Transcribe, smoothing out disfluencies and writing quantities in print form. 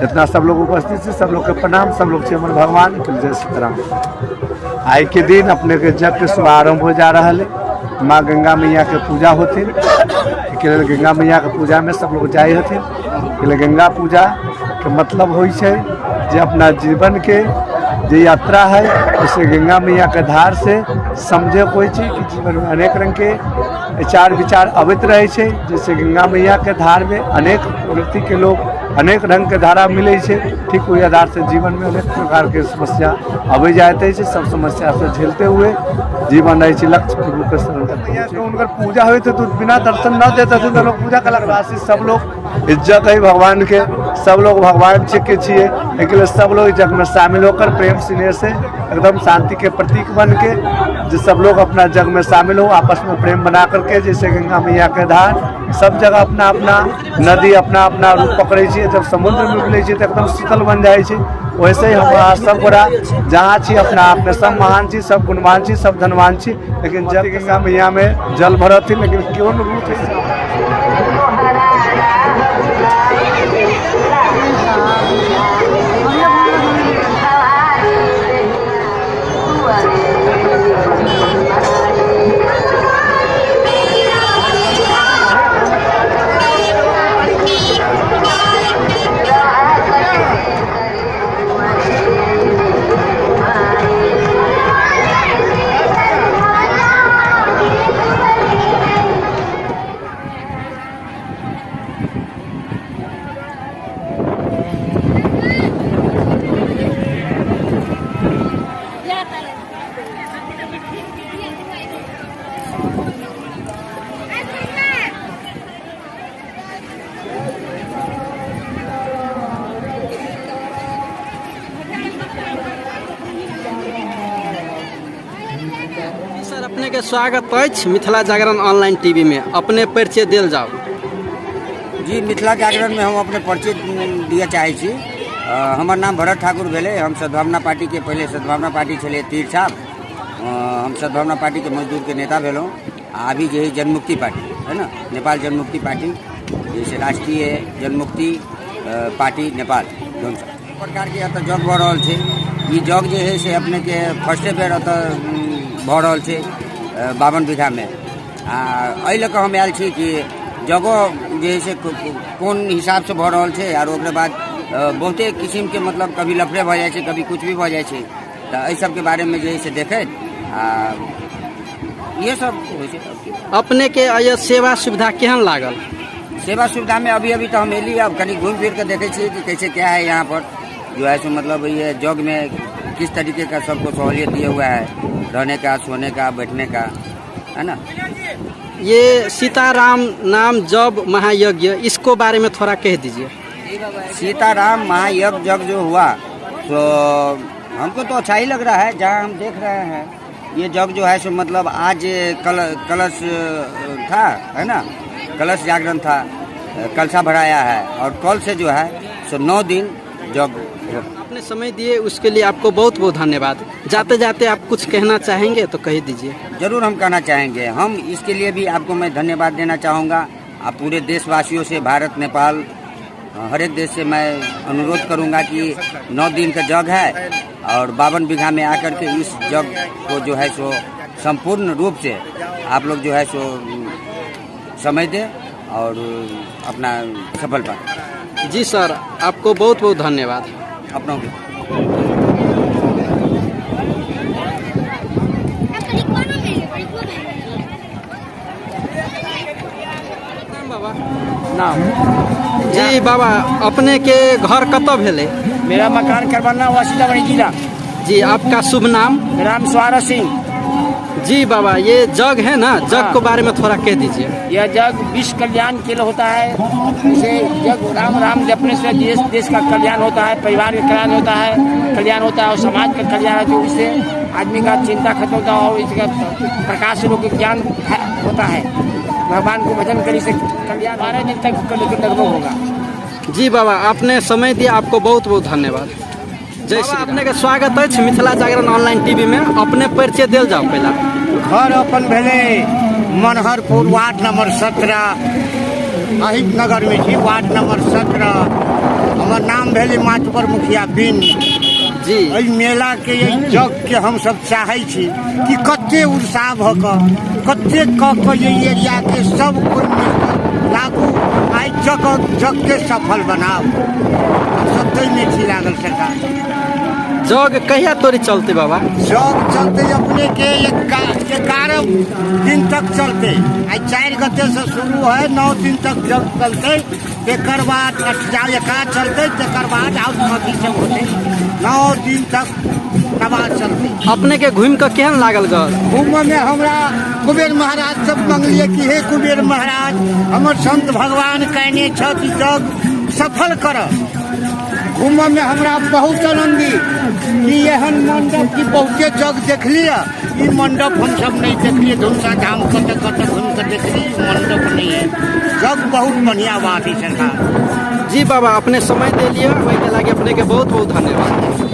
जितना सब लोग उपस्थित छी, सब लोग के प्रणाम। सब लोग छी हमर भगवान के। जय सीताराम। आइ के दिन अपने के यज्ञ के शुभारंभ हो जा रहा है। माँ गंगा मैया के पूजा होती के लेल गंगा मैया के पूजा में सब लोग जाए हथिन के लेल। गंगा पूजा के मतलब होइ छै जे अपना जीवन के जे यात्रा है, उसे गंगा मैया के धार से समझे के होइ छै कि जीवन में अनेक रंग के विचार विचार अबैत रहै छै। जैसे गंगा मैया के धार में अनेक प्रवृत्ति के लोग अनेक रंग के धारा मिलै छै, ठीक ओहि आधार से जीवन में अनेक प्रकार के समस्या अबै जाइत अछि। सब समस्या से झेलते हुए जीवन रहै छै, लक्ष्य प्रभु के शरण तक पहुँचै। हुनकर पूजा होइत तऽ बिना दर्शन न देते तऽ लोग पूजा कलक राशि। सब लोग इज्जत है भगवान के, सब लोग भगवान के छियै। एहिके लिए सब लोग जग में शामिल होकर प्रेम स्नेह से एकदम शांति के प्रतीक बन के जो सब लोग अपना जग में शामिल हो, आपस में प्रेम बना करके, जैसे गंगा मैया के धार सब जगह अपना अपना नदी अपना अपना रूप पकड़ै छै, जब समुद्र में मिलै छै तऽ एकदम शीतल बन जाइ छै, वैसे ही हम सब गोरा जहाँ छी अपना आप में सब महान छी, सब गुणवान छी, सब धनवान छी। लेकिन जब गंगा मैया में जल भरथिन, लेकिन कोन रूप है। जी सर, अपने के स्वागत अछि मिथिला जागरण ऑनलाइन टीवी में। अपने परिचय देल जाओ। जी, मिथिला जागरण में हम अपने परिचय दिअ चाहै छी। हमर नाम भरत ठाकुर भेलै। हम सद्भावना पार्टीके, पहिले सद्भावना पार्टी छलै तीर छाप, हम सद्भावना पार्टीके मजदूरके नेता भेलहुँ। आ अभी जे है जनमुक्ति पार्टी है ने, नेपाल जनमुक्ति पार्टी, जैसे राष्ट्रीय जनमुक्ति पार्टी नेपाल जोन प्रकारके एतऽ जग भऽ रहल छै। ई जग जे है से अपनेके फर्स्टे बेर एतऽ भऽ रहल छै 52 बीघामे। आ एहि लऽ कऽ हम आयल छी कि जगो जे है से कोन हिसाबसँ भऽ रहल छै। आर ओकरा बाद बहुते किसिमके मतलब कभी लफड़े भऽ जाइ छै, कभी कुछ भी भऽ जाइ छै, तऽ एहि सबके बारेमे जे है से देखैत आ इहे सब होइ छै। अपने के एहि सेवा सुविधा केहन लागल? सेवा सुविधा में अभी अभी तो हम एली, अब कनी घूम फिर के देखे छियै कि कैसे क्या है यहाँ पर, जो है सो मतलब ये जग में किस तरीके का सबको सहूलियत दिया हुआ है, रहने का, सोने का, बैठने का, है ना। ये सीताराम नाम जप महायज्ञ, इसको बारे में थोड़ा कह दीजिए। सीताराम महायज्ञ जग जो हुआ तो हमको तो अच्छा ही लग रहा है। जहाँ हम देख रहे हैं ये जग जो है सो मतलब आज कल कलश था, है ना, कलश जागरण था, कलशा भराया है और कल से जो है सो 9 दिन जग। आपने समय दिए उसके लिए आपको बहुत बहुत धन्यवाद। जाते जाते आप कुछ कहना चाहेंगे तो कह दीजिए। जरूर हम कहना चाहेंगे। हम इसके लिए भी आपको मैं धन्यवाद देना चाहूँगा। आप पूरे देशवासियों से, भारत, नेपाल, हर एक देश से मैं अनुरोध करूँगा कि 9 दिन का जग है और 52 बीघा में आकर के इस जग को जो है सो संपूर्ण रूप से आप लोग जो है सो समय दें और अपना सफल पाएं। जी सर, आपको बहुत बहुत धन्यवाद। अपनों भी। बाबा नाम जी बाबा, अपने के घर कतऽ भेलै? मेरा मकान करवाना हुआ सीतामढ़ी जिला। जी, आपका शुभ नाम? राम सवारा सिंह। जी बाबा, ये जग है ना, जग हाँ। को बारे में थोड़ा कह दीजिए। यह जग विश्व कल्याण के लिए होता है। इसे जग राम राम जपने से देश देश का कल्याण होता है, परिवार का कल्याण होता है, कल्याण होता है और समाज का कल्याण होता है। इससे आदमी का चिंता खत्म होता है और इसका प्रकाश लोग ज्ञान होता है। भगवान को भजन करी से कल्याण 12 दिन तक लगभग होगा। जी बाबा, आपने समय दिया, आपको बहुत बहुत धन्यवाद। जय श्री। अपने के स्वागत अछि मिथिला जागरण ऑनलाइन टीवी में। अपने परिचय देल जाओ पहला। घर अपन भेलै मनहरपुर, वार्ड नंबर 17, अहित नगर में छी, वार्ड नंबर 17। हमर नाम भेलै मातबर मुखिया बिन। जी। एहि मेलाके, एहि यज्ञके हमसब चाहै छी कि कते उत्साह भऽ कऽ, कते कऽ कऽ एहि एरियाके सब कोइ मिल कऽ लागू, आइ जग यज्ञके सफल बनाउ। हमसब ताहिमे छी लागल सरकार। जग कहिया तोरी चलते बाबा? जग चलते अपने के 11 दिन तक चलते। आइ 4 गते से शुरू है, 9 दिन तक जग चलते। तकर बाद 8 चलते, तकर बाद और अथी सब होते। 9 दिन तक नमाज चलते। अपने के घूमि कऽ केहन लागल गल? घूमऽ में हमरा कुबेर महाराज सब मंगलिए कि हे कुबेर महाराज, हमर संत भगवान कहने छथि जग सफल कर। घूमऽ में हमरा बहुत आनंदी कि एहन मंडप की बहुते जग देखलिए, ई मंडप हमसब नहीं देखलिए। धुमसा धाम कतऽ कतऽ घूमि कऽ देखलिए, ई मंडप नहीं है। जग बहुत बढ़िया बात है सरकार। जी बाबा, अपने समय दे लिया, ओहिके लागी अपने के बहुत बहुत धन्यवाद।